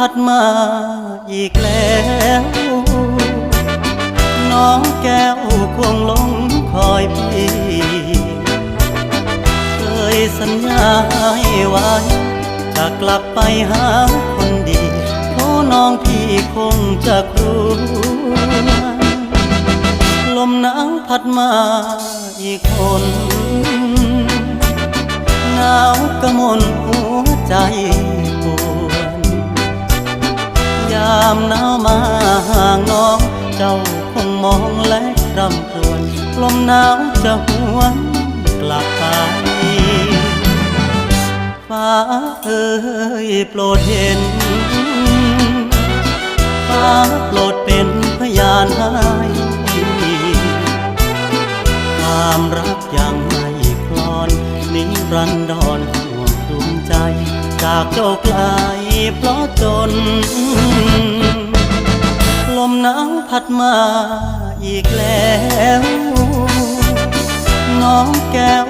ພັດມາອີກແລ້ວ ນ້ອງແກ້ວຄວງຫຼົງຄອຍພີ່ ເຄີຍສັນຍາໃຫ້ໄວ້ ຈະກັບໄປຫາຄົນດີ ໂທນ້ອງພີ່ຄົງຈະຄວນ ລົມໜາວພັດມາ ອີກຄົນ ໜາວກະມົນຫົວໃຈປວນ ຍາມໜາວມາຫ່າງນ້ອງ ເຈົ້າຄົງມອງແລະກຣຳກລວນ ລົມໜາວຈະຫວນກັບໄປ ຟ້າເອີຍໂປດເຫັນ ຟ້າໂປດເປັນພະຍານໃຫ້ ຄວາມຮັກຍັງໄດ້ຄລອນ ນິລັນດອນຫ່ວງດວງໃຈ ຈາກເຈົ້າໄກເພາະຈົນ ລົມໜາວພັດມາອີກແລ້ວ ນ້ອງແກ້ວ